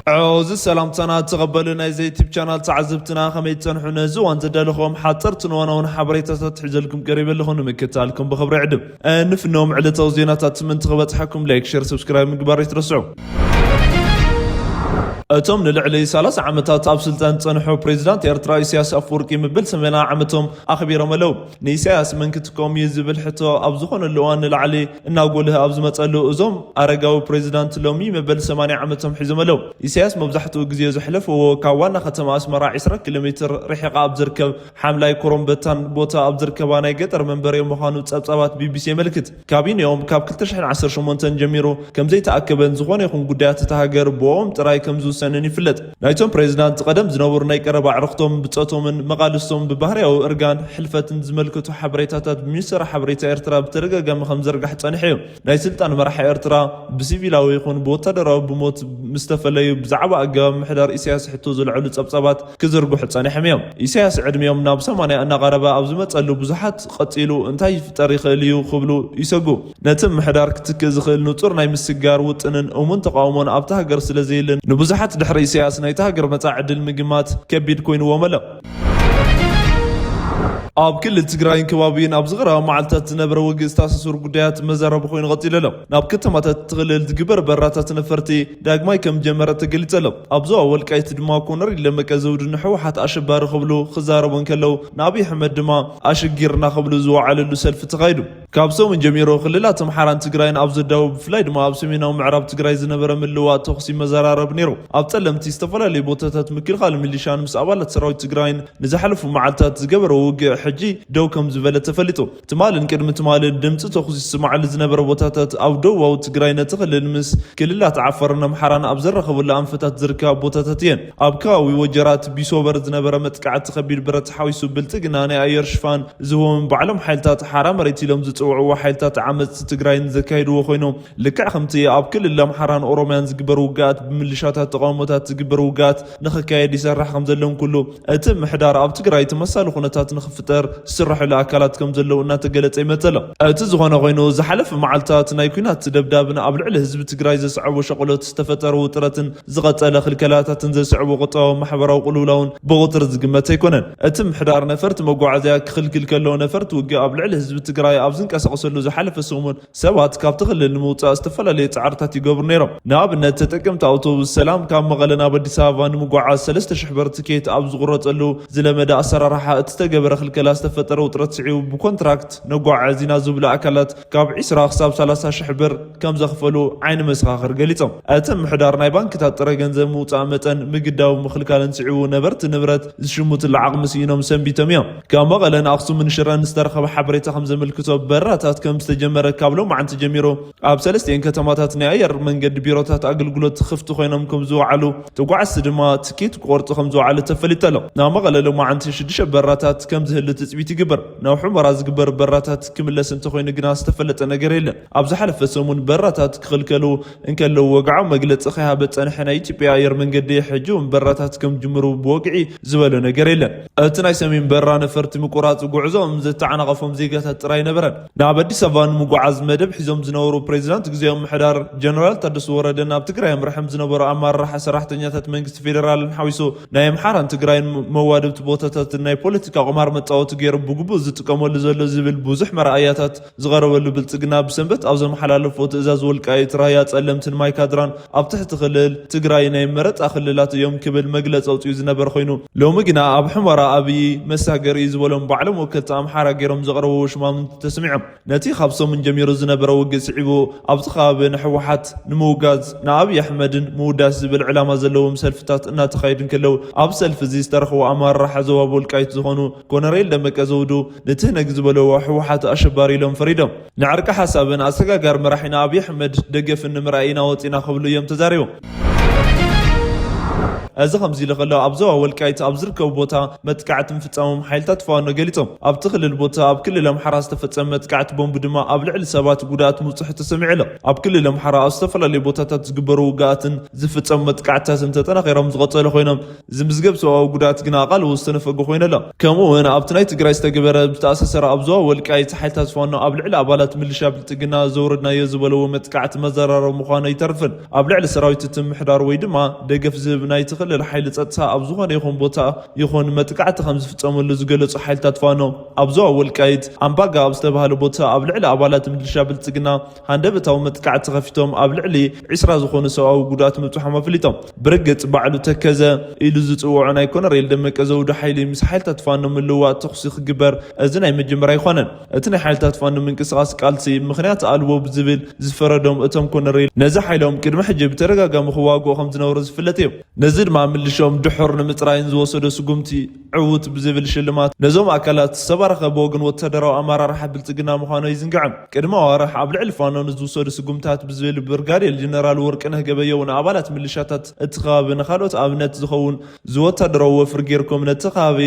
እዚ ሰላምታና ተቐበሉ። ናይ ዘ ዩቲብ ቻናል ተዓዘብትና ከመይ ትጸንሑ? ነዚ እዋን ዘዳለኹም ሓጸርትን እዋናውን ሓበሬታታት ሒዘልኩም ቀሪበ ኣለኹ። ንምክትታልኩም ብኽብሪ ዕድም። እንፍኖም ዕለታዊ ዜናታት ምእንቲ ክበጽሓኩም ላይክ፣ ሸር፣ ሰብስክራይብ ምግባር ኣይትረስዑ። እቶም ንልዕሊ ሰላሳ ዓመታት ኣብ ስልጣን ዝጸንሑ ፕሬዚዳንት ኤርትራ ኢሳያስ ኣፈወርቂ መበል ሰማንያ ዓመቶም ኣኽቢሮም ኣለዉ። ንኢሳያስ መን ክትከም እዩ ዝብል ሕቶ ኣብ ዝኾነሉ እዋን ንላዕሊ እናጎልህ ኣብ ዝመጸሉ፣ እዞም ኣረጋዊ ፕሬዚዳንት ሎሚ መበል ሰማንያ ዓመቶም ሒዞም ኣለዉ። ኢሳያስ መብዛሕትኡ ግዜ ዘሕለፍዎ ካብ ዋና ከተማ ኣስመራ ዕስራ ኪሎ ሜትር ርሒቓ ኣብ ዝርከብ ሓምላይ ኮረምበታን ቦታ ኣብ ዝርከባ ናይ ገጠር መንበሪ ምዃኑ ጸብጻባት ቢቢሲ የመልክት። ካቢኔኦም ካብ ክልተ ሽሕን ዓሰርተ ሸሞንተን ጀሚሩ ከም ዘይተኣከበን ዝኾነ ይኹን ጉዳያት እታ ሃገር ብኦም ጥራይ ከም ዝውሰንን ይፍለጥ። ናይቶም ፕሬዚዳንት ቀደም ዝነበሩ ናይ ቀረባ ኣዕርኽቶም፣ ብጾቶምን መቓልስቶም ብባህርያዊ እርጋን ሕልፈትን ዝመልከቱ ሓበሬታታት ብሚኒስትሪ ሓበሬታ ኤርትራ ብተደጋጋሚ ከም ዝርጋሕ ጸኒሑ እዩ። ናይ ስልጣን መራሒ ኤርትራ ብሲቪላዊ ይኹን ብወታደራዊ ብሞት ምስ ተፈለዩ፣ ብዛዕባ ኣገባብ ምሕዳር ኢሳያስ ሕቶ ዘልዕሉ ጸብጻባት ክዝርግሑ ጸኒሖም እዮም። ኢሳያስ ዕድሚኦም ናብ ሰማንያ እናቐረበ ኣብ ዝመጸሉ፣ ብዙሓት ቀጺሉ እንታይ ይፍጠር ይኽእል እዩ ክብሉ ይሰጉ። ነቲ ምሕዳር ክትክእ ዝኽእል ንጹር ናይ ምስግጋር ውጥንን እሙን ተቓውሞን ኣብታ ሃገር ስለ ዘየለ፣ ንብዙሓት ድሕሪ ኢሳያስ ናይታ ሃገር መጻኢ ዕድል ምግማት ከቢድ ኮይንዎም ኣሎ። ኣብ ክልል ትግራይን ከባቢን ኣብ ዝቐረባ መዓልታት ዝነበረ ውግእ ዝተኣሳሰሩ ጉዳያት መዘረቢ ኮይኑ ቀጺሉ ኣሎ። ናብ ከተማታት እቲ ክልል ዝግበር በራታት ነፈርቲ ዳግማይ ከም ጀመረ ተገሊጹ ኣሎ። ኣብ ዞባ ወልቃይት ድማ ኮነሬል ደመቀ ዘውዱ ንህወሓት ኣሸባሪ ክብሉ ክዛረቡ እንከለዉ፣ ንኣብይ ኣሕመድ ድማ ኣሽጊርና ክብሉ ዝወዓለሉ ሰልፊ ተኻይዱ። ካብ ሰሙን ጀሚሩ ክልላት ኣምሓራን ትግራይን ኣብ ዘዳውብ፣ ብፍላይ ድማ ኣብ ሰሜናዊ ምዕራብ ትግራይ ዝነበረ ምልዋጥ ተኹሲ መዘራረቢ ነይሩ። ኣብ ጸለምቲ ዝተፈላለዩ ቦታታት ምክልኻል ሚሊሻን ምስ ኣባላት ሰራዊት ትግራይን ንዝሓለፉ መዓልታት ዝገበሮ ውግእ ሕጂ ደው ከም ዝበለ ተፈሊጡ። ትማልን ቅድሚ ትማልን ድምፂ ተኹሲ ዝስማዓሉ ዝነበረ ቦታታት ኣብ ደቡባዊ ትግራይ ነቲ ክልል ምስ ክልላት ዓፋርን ኣምሓራን ኣብ ዘራኸበሉ ኣንፈታት ዝርከባ ቦታታት እየን። ኣብ ከባቢ ወጀራት ቢሶበር ዝነበረ መጥቃዕቲ ከቢድ ብረት ሓዊሱ ብልጽግና ናይ ኣየር ሽፋን ዝህቦም ባዕሎም ሓይልታት ሓራ መሬት ኢሎም ዝጽውዕዎ ሓይልታት ዓመጽቲ ትግራይን ዘካየድዎ ኮይኖም፣ ልክዕ ከምቲ ኣብ ክልል ኣምሓራን ኦሮምያን ዝግበር ውግኣት ብምልሻታት ተቃውሞታት ዝግበር ውግኣት ንኽካየድ ይሰርሕ ከም ዘሎን ኩሉ፣ እቲ ምሕዳር ኣብ ትግራይ ተመሳሳሊ ኩነታት ንኽፍጠር ዝስርሐሉ ኣካላት ከም ዘለዉ እናተገለጸ ይመጸ ኣሎ። እቲ ዝኾነ ኮይኑ፣ ዝሓለፈ መዓልታት ናይ ኲናት ደብዳብን ኣብ ልዕሊ ህዝቢ ትግራይ ዘስዐቦ ሸቕሎት ዝተፈጠረ ውጥረትን ዝቐጸለ ክልከላታትን ዘስዕቦ ቁጠባዊ ማሕበራዊ ቅልውላውን ብቑጽሪ ዝግመት ኣይኮነን። እቲ ምሕዳር ነፈርቲ መጓዓዝያ ክኽልክል ከሎ፣ ነፈርቲ ውግእ ኣብ ልዕሊ ህዝቢ ትግራይ ኣብ ዝንቀሳቐሰሉ ዝሓለፈ ሰሙን ሰባት ካብቲ ክልል ንምውጻእ ዝተፈላለዩ ጻዕርታት ይገብሩ ነይሮም። ንኣብነት፣ ተጠቀምቲ ኣውቶቡስ ሰላም ካብ መቐለ ናብ ኣዲስ ኣበባ ንምጓዓዝ ሰለስተ ሽሕ ብር ትኬት ኣብ ዝቑረጸሉ ዝለመደ ኣሰራርሓ እቲ ዝተገበረ ክልከላ ዝተፈጠረ ውጥረት ስዒቡ፣ ብኮንትራክት ነጓዓዕዝ ኢና ዝብሉ ኣካላት ካብ ዕስራ ክሳብ ሰላሳ ሽሕ ብር ከም ዘኽፈሉ ዓይኒ መሰኻኽር ገሊጾም። እቲ ምሕዳር ናይ ባንክታት ጥረ ገንዘብ ምውጻእ መጠን ምግዳቡ ምኽልካልን ስዒቡ፣ ነበርቲ ንብረት ዝሽምትሉ ዓቕሚ ስኢኖም ሰንቢቶም እዮም። ካብ መቐለን ኣኽሱምን ሽረን ዝተረኸበ ሓበሬታ ከም ዘመልክቶ፣ በራታት ከም ዝተጀመረ ካብ ሎማዓንቲ ጀሚሩ ኣብ ሰለስቲኤን ከተማታት ናይ ኣየር መንገዲ ቢሮታት ኣገልግሎት ክፍቲ ኮይኖም ከም ዝወዓሉ፣ ተጓዓዝቲ ድማ ትኬት ክቆርጹ ከም ዝወዓሉ ተፈሊጡ ኣሎ። ናብ መቐለ ሎማዓንቲ ሽዱሽተ በራታት ከም ዝህሉ ትጽቢት ይግበር። ናብ ሑመራ ዝግበር በራታት ክምለስ እንተኾይኑ ግና ዝተፈለጠ ነገር የለን። ኣብ ዝሓለፈ ሰሙን በራታት ክኽልከሉ እንከለዉ፣ ወግዓዊ መግለጺ ከይሃበ ዝጸንሐ ናይ ኢትዮጵያ ኣየር መንገዲ፣ ሕጂ እውን በራታት ከም ጅምሩ ብወግዒ ዝበሎ ነገር የለን። እቲ ናይ ሰሜን በራ ነፈርቲ ምቁራጽ፣ ጉዕዞኦም ዘተዓናቐፎም ዜጋታት ጥራይ ኣይነበረን። ናብ ኣዲስ ኣበባ ንምጉዓዝ መደብ ሒዞም ዝነበሩ ፕሬዚዳንት ግዜያዊ ምሕዳር ጀነራል ታደሰ ወረደ፣ ናብ ትግራይ ኣምርሐም ዝነበሩ ኣመራርሓ ሰራሕተኛታት መንግስቲ ፌዴራልን ሓዊሱ፣ ናይ ኣምሓራን ትግራይን መዋድብቲ ቦታታትን ናይ ፖለቲካ ቁማር መጻወቲ ገይሩ ብግቡእ ዝጥቀመሉ ዘሎ ዝብል ብዙሕ መርኣያታት ዝቐረበሉ ብልጽግና፣ ብሰንበት ኣብ ዘመሓላለፎ ትእዛዝ፣ ወልቃይት፣ ራያ፣ ጸለምትን ማይካድራን ኣብ ትሕቲ ክልል ትግራይ ናይ መረጻ ክልላት እዮም ክብል መግለጺ ኣውጺኡ ዝነበረ ኮይኑ፣ ሎሚ ግና ኣብ ሑመራ ኣብይ መሳገሪ እዩ ዝበሎም ባዕሎም ወከልቲ ኣምሓራ ገይሮም ዘቕረብዎ ሽማምንቲ ተሰሚዖም። ነቲ ካብ ሰሙን ጀሚሩ ዝነበረ ውግእ ስዒቡ፣ ኣብቲ ከባቢ ንህወሓት ንምውጋዝ ንኣብይ ኣሕመድን ምውዳስ ዝብል ዕላማ ዘለዎም ሰልፍታት እናተኻየዱ እንከለዉ፣ ኣብ ሰልፊ እዚ ዝተረኸቡ ኣመራርሓ ዞባ ወልቃይት ዝኾኑ ኮነሬል ደመቀ ዘውዱ፣ ንትህነግ ዝበለዎ ህወሓት ኣሸባሪ ኢሎም ፈሪዶም። ንዕርቂ ሓሳብን ኣሰጋጋሪ መራሒና ኣብይ ኣሕመድ ደገፍን ንምርኣይ ኢና ወፂና ክብሉ እዮም ተዛሪቦም። እዚ ከምዚ ኢሉ ከሎ፣ ኣብ ዞባ ወልቃይት ኣብ ዝርከቡ ቦታ መጥቃዕቲ ምፍጻሞም ሓይልታት ፋኖ ገሊጾም። ኣብቲ ክልል ቦታ ኣብ ክልል ኣምሓራ ዝተፈጸመ መጥቃዕቲ ቦምብ ድማ ኣብ ልዕሊ ሰባት ጉድኣት ምብጽሑ ተሰሚዑ ኣሎ። ኣብ ክልል ኣምሓራ ኣብ ዝተፈላለዩ ቦታታት ዝግበሩ ውግኣትን ዝፍጸሙ መጥቃዕትታትን ተጠናኺሮም ዝቐጸሉ ኮይኖም፣ ዝምዝገብ ሰብኣዊ ጉድኣት ግና ኣቓልቦ ዝተነፈገ ኮይኑ ኣሎ። ከምኡ እውን ኣብቲ ናይ ትግራይ ዝተገበረ ብዝተኣሳሰረ ኣብ ዞባ ወልቃይት ሓይልታት ፋኖ ኣብ ልዕሊ ኣባላት ምልሻ ብልጽግና ዘውረድናዮ ዝበለዎ መጥቃዕቲ መዘራረቢ ምዃኑ ኣይተርፍን። ኣብ ልዕሊ ሰራዊት እቲ ምሕዳር ወይ ድማ ደገፍ ዝህብ ናይቲ ክልል ሓይሊ ጸጥታ ኣብ ዝኾነ ይኹን ቦታ ይኹን መጥቃዕቲ ከም ዝፍጸመሉ ዝገለጹ ሓይልታት ፋኖ፣ ኣብ ዞባ ወልቃይት ኣምባጋ ኣብ ዝተባህለ ቦታ ኣብ ልዕሊ ኣባላት ምልሻ ብልጽግና ሃንደበታዊ መጥቃዕቲ ከፊቶም ኣብ ልዕሊ ዒስራ ዝኾኑ ሰብኣዊ ጉድኣት ምብጽሖም ኣፍሊጦም። ብርግጽ ባዕሉ ተከዘ ኢሉ ዝጽውዖ ናይ ኮነሬል ደመቀ ዘውዱ ሓይሊ ምስ ሓይልታት ፋኖ ምልውዋጥ ተኹሲ ክግበር እዚ ናይ መጀመርያ ኣይኮነን። እቲ ናይ ሓይልታት ፋኖ ምንቅስቓስ ቃልሲ ምኽንያት ኣልቦ ብዝብል ዝፈረዶም እቶም ኮነሬል፣ ነዚ ሓይሎም ቅድሚ ሕጂ ብተደጋጋሚ ክዋግኡ ከም ዝነበሩ ዝፍለጥ እዩ። ነዚ ድማ ምልሾም ድሑር ንምጽራይን ዝወሰዶ ስጉምቲ ዕዉት ብዝብል ሽልማት ነዞም ኣካላት ዝተባረኸ ብወገን ወታደራዊ ኣመራርሓ ብልጽግና ምዃኑ ኣይዝንግዕን። ቅድሚ ኣዋርሕ ኣብ ልዕሊ ፋኖ ንዝውሰዱ ስጉምታት ብዝብል ብርጋዴር ጀነራል ወርቅነህ ገበየው ንኣባላት ምልሻታት እቲ ከባቢ ንኻልኦት ኣብነት ዝኸውን ዝወታደራዊ ወፍሪ ጌርኩም ነቲ ከባቢ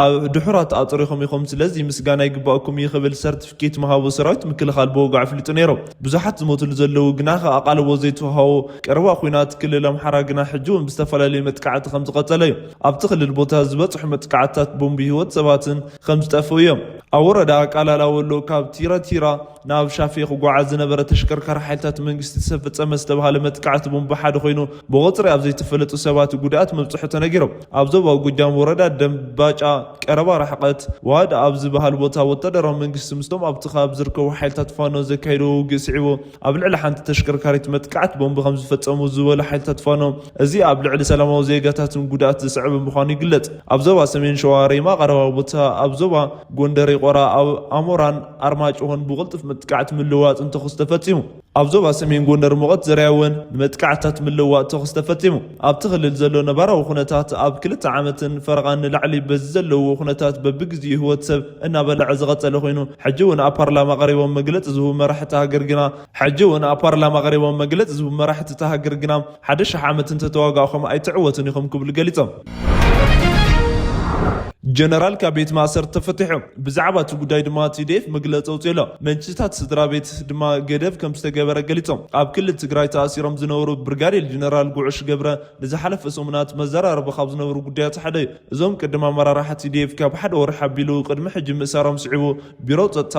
ኣብ ድሑራት ኣጥሪኹም ኢኹም፣ ስለዚ ምስጋና ይግባእኩም እዩ ክብል ሰርቲፊኬት ምሃቡ ሰራዊት ምክልኻል ብወግዒ ኣፍሊጡ ነይሩ። ብዙሓት ዝሞትሉ ዘለዉ ግና ከኣ ኣቓልቦ ዘይተዋህቦ ቀረባ ኲናት ክልል ኣምሓራ ግና ሕጂ እውን ብዝተፈላለዩ መጥቃዕቲ ከም ዝቐጸለ እዩ። ኣብቲ ክልል ቦታ ዝበጽሑ መጥቃዕትታት ቦምብ ህይወት ሰባትን ከም ዝጠፍኡ እዮም። ኣብ ወረዳ ቃላላ ወሎ ካብ ቲራ ቲራ ናብ ሻፌ ክጓዓዝ ዝነበረ ተሽከርካሪ ሓይልታት መንግስቲ ዝተፈጸመ ዝተባሃለ መጥቃዕቲ ቦምብ ሓደ ኮይኑ ብቑጽሪ ኣብ ዘይተፈለጡ ሰባት ጉድኣት መብጽሑ ተነጊሮም። ኣብ ዞባ ጎጃም ወረዳ ደንባጫ ቀረባ ርሕቀት ዋድ ኣብ ዝበሃል ቦታ ወታደራዊ መንግስቲ ምስቶም ኣብቲ ከባቢ ዝርከቡ ሓይልታት ፋኖ ዘካየድዎ ውግእ ስዒቡ ኣብ ልዕሊ ሓንቲ ተሽከርካሪት መጥቃዕቲ ቦምብ ከም ዝፈጸሙ ዝበሉ ሓይልታት ፋኖ፣ እዚ ኣብ ልዕሊ ሰላማዊ ዜጋታትን ጉድኣት ዘስዐበ ምዃኑ ይግለጽ። ኣብ ዞባ ሰሜን ሸዋ ሬማ ቀረባ ቦታ ኣብ ዞባ ጎንደር ይቆራ ኣብ ኣሞራን ኣርማጭሆን ብቕልጡፍ መጥቃዕቲ ምልውዋጥን ተኹስ ተፈጺሙ። ኣብ ዞባ ሰሜን ጎንደር ሙቐት ዘርያ እውን ንመጥቃዕትታት ምልውዋጥ ተኹስ ተፈጺሙ። ኣብቲ ክልል ዘሎ ነባራዊ ኩነታት ኣብ ክልተ ዓመትን ፈረቓን ንላዕሊ በዚ ዘለዎ ኩነታት በብግዜኡ ህይወት ሰብ እናበልዐ ዝቐጸለ ኮይኑ፣ ሕጂ እውን ኣብ ፓርላማ ቀሪቦም መግለጺ ዝህቡ መራሕቲ ሃገር ግና፣ ሕጂ እውን ኣብ ፓርላማ ቀሪቦም መግለጺ ዝህቡ መራሕቲ እታ ሃገር ግና፣ ሓደ ሺሕ ዓመት እንተተዋጋእኹም ኣይትዕወቱን ኢኹም ክብሉ ገሊጾም። ጀነራል ካብ ቤት ማእሰርቲ ተፈቲሑ። ብዛዕባ እቲ ጉዳይ ድማ ቲ ዲ ኤፍ መግለጺ ኣውጺኡ ኣሎ። መንጭታት ስድራ ቤት ድማ ገደብ ከም ዝተገበረ ገሊጾም። ኣብ ክልል ትግራይ ተኣሲሮም ዝነበሩ ብርጋዴር ጀነራል ጉዑሽ ገብረ ንዝሓለፈ ሰሙናት መዘራረቢ ካብ ዝነበሩ ጉዳያት ሓደ እዩ። እዞም ቅድም ኣመራርሓ ቲ ዲ ኤፍ ካብ ሓደ ወርሒ ኣቢሉ ቅድሚ ሕጂ ምእሳሮም ስዒቡ ቢሮ ጸጥታ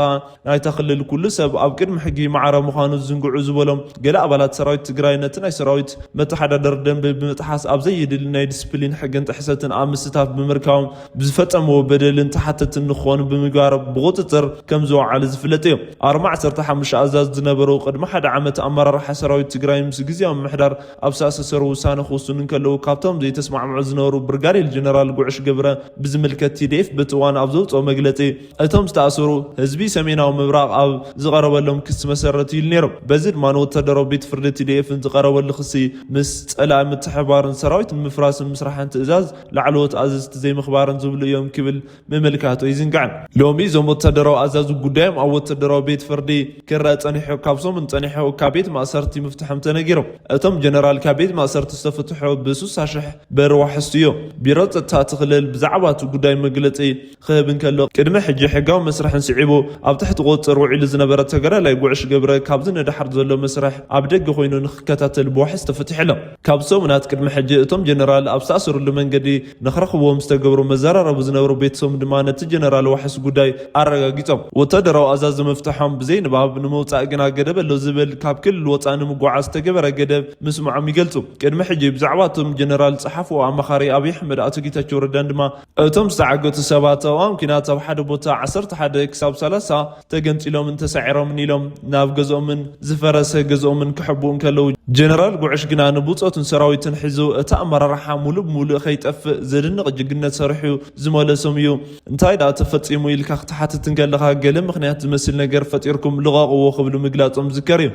ናይታ ክልል ኩሉ ሰብ ኣብ ቅድሚ ሕጊ ማዕረ ምዃኑ ዝዝንግዑ ዝበሎም ገለ ኣባላት ሰራዊት ትግራይ ነቲ ናይ ሰራዊት መተሓዳደሪ ደንቢ ብምጥሓስ ኣብ ዘየድሊ ናይ ዲስፕሊን ሕግን ጥሕሰትን ኣብ ምስታፍ ብምርካቦም ብዝፈጸምዎ በደልን ተሓተትን ንክኾኑ ብምግባር ብቁጽጽር ከም ዝወዓሉ ዝፍለጥ እዩ። ኣርማ ዓሰርተ ሓሙሽተ ኣዛዝ ዝነበሩ ቅድሚ ሓደ ዓመት ኣመራርሓ ሰራዊት ትግራይ ምስ ግዜያዊ ምምሕዳር ኣብ ዝተኣሳሰሩ ውሳነ ክውስኑ እንከለዉ ካብቶም ዘይተስማዕምዑ ዝነበሩ ብርጋዴር ጀነራል ጉዕሽ ገብረ ብዝምልከት ቲ ዲ ኤፍ በቲ እዋን ኣብ ዘውፅኦ መግለፂ እቶም ዝተኣሰሩ ህዝቢ ሰሜናዊ ምብራቕ ኣብ ዝቐረበሎም ክሲ መሰረት ኢሉ ነይሩ። በዚ ድማ ንወታደራዊ ቤት ፍርዲ ቲ ዲ ኤፍ ዝቐረበሉ ክሲ ምስ ጸላኢ ምትሕብባርን ሰራዊት ንምፍራስን ምስራሕን ትእዛዝ ላዕለዎት ኣዘዝቲ ዘይምኽባርን ዝብሉ እዮም ክብል ምምልካቱ ኣይዝንጋዕን። ሎሚ እዞም ወታደራዊ ኣዛዚ ጉዳዮም ኣብ ወታደራዊ ቤት ፍርዲ ክረአ ጸኒሑ ካብ ሰሙን ጸኒሑ ካብ ቤት ማእሰርቲ ምፍትሖም ተነጊሮም። እቶም ጀነራል ካብ ቤት ማእሰርቲ ዝተፈትሑ ብስሳ ሽሕ ብር ዋሕስ እዩ። ቢሮ ጸጥታ እቲ ክልል ብዛዕባ እቲ ጉዳይ መግለጺ ክህብ እንከሎ ቅድሚ ሕጂ ሕጋዊ መስርሕን ስዒቡ ኣብ ትሕቲ ቁጽጽር ውዒሉ ዝነበረ ተጋዳላይ ጉዕሽ ገብረ ካብዚ ንደሓር ዘሎ መስርሕ ኣብ ደገ ኮይኑ ንክከታተል ብዋሕስ ተፈቲሑ ኣሎ። ካብ ሰሙናት ቅድሚ ሕጂ እቶም ጀነራል ኣብ ዝተኣሰሩሉ መንገዲ ንክረኽብዎም ዝተገብሩ መዘራረቢ ዝነበሩ ቤተሰቦም ድማ ነቲ ጀነራል ዋሕስ ጉዳይ ኣረጋጊጾም። ወታደራዊ ኣዛዚ ምፍትሖም ብዘይ ንባብ ንምውጻእ ግና ገደብ ኣሎ ዝብል ካብ ክልል ወጻኢ ንምጉዓዝ ዝተገበረ ገደብ ምስምዖም ይገልጹ። ቅድሚ ሕጂ ብዛዕባ እቶም ጀነራል ጸሓፍዎ ኣማኻሪ ኣብይ ኣሕመድ ኣቶ ጌታቸው ረዳን ድማ እቶም ዝተዓገቱ ሰባት ኣብ እዋን ኲናት ኣብ ሓደ ቦታ ዓሰርተ ሓደ ክሳብ ሰላሳ ተገንጺሎምን ተሳዒሮምን ኢሎም ናብ ገዝኦምን ዝፈረሰ ገዝኦምን ክሕብኡ እንከለዉ፣ ጀነራል ጉዕሽ ግና ንብጾቱን ሰራዊትን ሒዙ እቲ ኣመራርሓ ሙሉእ ብሙሉእ ከይጠፍእ ዘድንቕ ጅግነት ሰሪሑ ዝመለሶም እዩ። እንታይ ደኣ ተፈጺሙ ኢልካ ክትሓትት እንከለኻ ገለ ምኽንያት ዝመስል ነገር ፈጢርኩም ልቐቕዎ ክብሉ ምግላጾም ዝዝከር እዩ።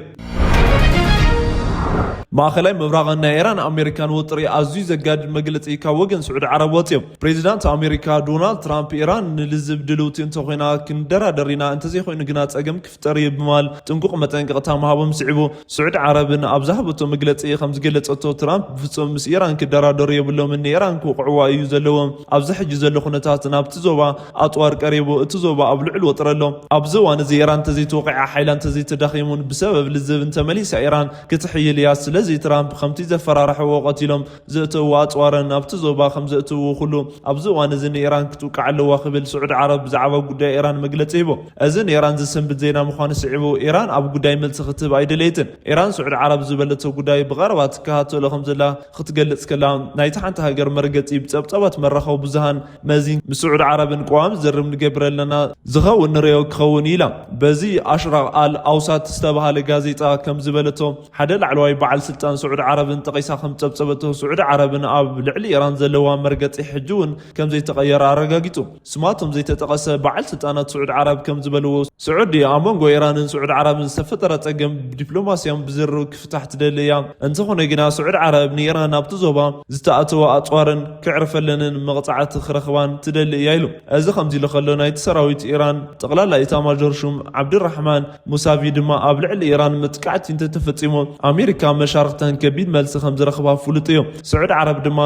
ማእኸላይ ምብራቕን ናይ ኢራን ኣሜሪካን ወጥሪ ኣዝዩ ዘጋድድ መግለጺ ካብ ወገን ስዑዲ ዓረብ ወፅዮ። ፕሬዚዳንት ኣሜሪካ ዶናልድ ትራምፕ፣ ኢራን ንልዝብ ድልውቲ እንተኮይና ክንደራደር ኢና፣ እንተዘይኮይኑ ግና ፀገም ክፍጠር እዩ ብምባል ጥንቁቕ መጠንቀቕታ ምሃቦም ስዒቡ፣ ስዑዲ ዓረብን ኣብ ዝሃበቶ መግለጺ ከም ዝገለጸቶ፣ ትራምፕ ብፍጹም ምስ ኢራን ክደራደሩ የብሎምን፣ ንኢራን ክውቕዕዋ እዩ ዘለዎም። ኣብዚ ሕጂ ዘሎ ኩነታት ናብቲ ዞባ ኣጽዋር ቀሪቡ፣ እቲ ዞባ ኣብ ልዑል ወጥሪ ኣሎ። ኣብዚ እዋን እዚ ኢራን እንተዘይተወቒዓ፣ ሓይላ እንተዘይተዳኺሙን ብሰበብ ልዝብ እንተመሊሳ ኢራን ክትሕይል እያ። ስለዚ ትራምፕ ከምቲ ዘፈራርሕዎ ቀቲሎም ዘእተዉ ኣጽዋረን ናብቲ ዞባ ከም ዘእትዉ ኩሉ፣ ኣብዚ እዋን እዚ ንኢራን ክትውቃዕ ኣለዋ ክብል ስዑዲ ዓረብ ብዛዕባ ጉዳይ ኢራን መግለጺ ሂቦ። እዚ ንኢራን ዝሰንብድ ዜና ምዃኑ ስዒቡ፣ ኢራን ኣብ ጉዳይ መልሲ ክትህብ ኣይደለየትን። ኢራን ስዑዲ ዓረብ ዝበለቶ ጉዳይ ብቐረባ ትከታተሎ ከም ዘላ ክትገልጽ ከላ፣ ናይታ ሓንቲ ሃገር መርገጺ ብጸብጻባት መራኸቢ ብዙሃን መዚ ምስ ስዑዲ ዓረብን ቅዋም ዝርርብ ንገብር ኣለና፣ ዝኸውን ንርእዮ ክኸውን ኢላ። በዚ ኣሽራቕ ኣል ኣውሳት ዝተባህለ ጋዜጣ ከም ዝበለቶ፣ ሓደ ላዕለዋይ በዓል ስልጣን ስዑዲ ዓረብን ጠቒሳ ከም ጸብጸበቶ፣ ስዑዲ ዓረብን ኣብ ልዕሊ ኢራን ዘለዋ መርገጺ ሕጂ እውን ከም ዘይተቐየረ ኣረጋጊጹ። ስማቶም ዘይተጠቐሰ በዓል ስልጣናት ስዑዲ ዓረብ ከም ዝበልዎ፣ ስዑዲ ኣብ መንጎ ኢራንን ስዑዲ ዓረብን ዝተፈጠረ ጸገም ብዲፕሎማስያን ብዝርርብ ክፍታሕ ትደሊ እያ። እንተኾነ ግና ስዑዲ ዓረብ ንኢራን ኣብቲ ዞባ ዝተኣተወ ኣጽዋርን ክዕርፈለንን መቕጻዕቲ ክረኽባን ትደሊ እያ ኢሉ። እዚ ከምዚ ኢሉ ከሎ፣ ናይቲ ሰራዊት ኢራን ጠቕላላ ኢታማዦር ሹም ዓብድራሕማን ሙሳቪ ድማ ኣብ ልዕሊ ኢራን መጥቃዕቲ እንተተፈጺሙ ኣሜሪካ መሻርክተን ከቢድ መልሲ ከም ዝረኽባ ፍሉጥ እዩ። ስዑዲ ዓረብ ድማ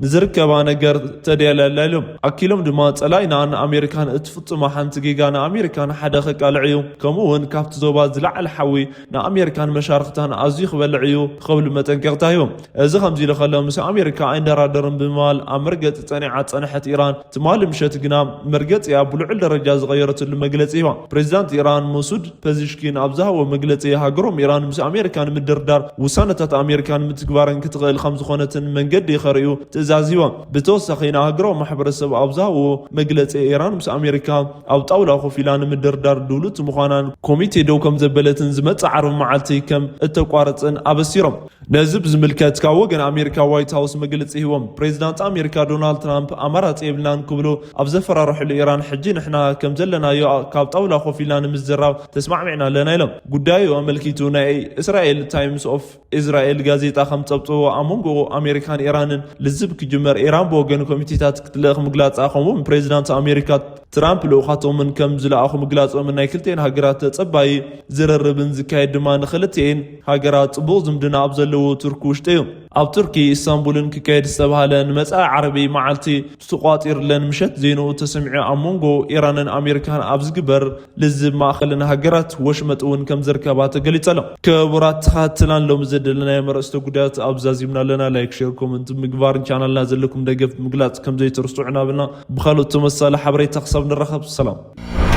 ንዝርከባ ነገር ተደላላ ኢሎም። ኣኪሎም ድማ ጸላኢና ንኣሜሪካን እትፍጽሞ ሓንቲ ጌጋ ንኣሜሪካን ሓደ ከቃልዕ እዩ፣ ከምኡ እውን ካብቲ ዞባ ዝለዓለ ሓዊ ንኣሜሪካን መሻርክታን ኣዝዩ ክበልዕ እዩ ክብሉ መጠንቀቕታ ሂቦም። እዚ ከምዚ ኢሉ ከሎ፣ ምስ ኣሜሪካ ኣይንደራደርን ብምባል ኣብ መርገጺ ጸኒዓ ዝጸንሐት ኢራን፣ ትማሊ ምሸት ግና መርገጺኣ ብልዑል ደረጃ ዝቐየረትሉ መግለጺ ሂባ። ፕሬዚዳንት ኢራን መሱድ ፐዚሽኪን ኣብ ዝሃቦ መግለጺ፣ ሃገሮም ኢራን ምስ ኣሜሪካ ንምድርዳር ውሳነታት ኣሜሪካ ንምትግባርን ክትኽእል ከም ዝኾነትን መንገዲ ከርእዩ ትእዛዝ ሂባ። ብተወሳኺ ንሃገራዊ ማሕበረሰብ ኣብ ዝሃብዎ መግለጺ፣ ኢራን ምስ ኣሜሪካ ኣብ ጣውላ ኮፍ ኢላ ንምድርዳር ድሉት ምዃናን ኮሚቴ ደው ከም ዘበለትን ዝመጽእ ዓርቢ መዓልቲ ከም እተቋርጽን ኣበሲሮም። ነዚ ብዝምልከት ካብ ወገን ኣሜሪካ ዋይት ሃውስ መግለጺ ሂቦም። ፕሬዚዳንት ኣሜሪካ ዶናልድ ትራምፕ ኣማራጺ የብልናን ክብሉ ኣብ ዘፈራርሕሉ ኢራን፣ ሕጂ ንሕና ከም ዘለናዮ ካብ ጣውላ ኮፍ ኢልና ንምዝራብ ተስማዕሚዕና ኣለና ኢሎም። ጉዳዩ ኣመልኪቱ ናይ እስራኤል ታይምስ ኦፍ እስራኤል ጋዜጣ ከም ጸብጽቦ፣ ኣብ መንጎ ኣሜሪካን ኢራንን ልዝብ ክጅመር፣ ኢራን ብወገን ኮሚቴታት ክትልእኽ ምግላጻ፣ ከምኡውን ፕሬዚዳንት ኣሜሪካ ትራምፕ ልኡኻቶምን ከም ዝለኣኹ ምግላጾምን ናይ ክልቲኤን ሃገራት ተጸባዪ ዝርርብን ዝካየድ ድማ ንክልቲኤን ሃገራት ጽቡቕ ዝምድና ኣብ ዘለዎ ቱርኪ ውሽጢ እዩ። ኣብ ቱርኪ ኢስታንቡልን ክካየድ ዝተባህለ ንመጻኢ ዓርቢ መዓልቲ ተቋጺሩለን ምሸት ዜንኡ ተሰሚዑ፣ ኣብ መንጎ ኢራንን ኣሜሪካን ኣብ ዝግበር ልዝብ ማእኸልን ሃገራት ወሽመጥ እውን ከም ዝርከባ ተገሊጸ ኣሎ። ክቡራት ተኸታተላን ሎሚ ዘደለናዮ መረስተ ጉዳያት ኣብ ዛዚምና ኣለና። ላይክ፣ ሼር፣ ኮመንት ምግባርን ቻናልና ዘለኩም ደገፍ ምግላጽ ከም ዘይትርስዑ እናበልና ብኻልኦት ተመሳሳሊ ሓበሬታ ክሳብ ንራኸብ ሰላም።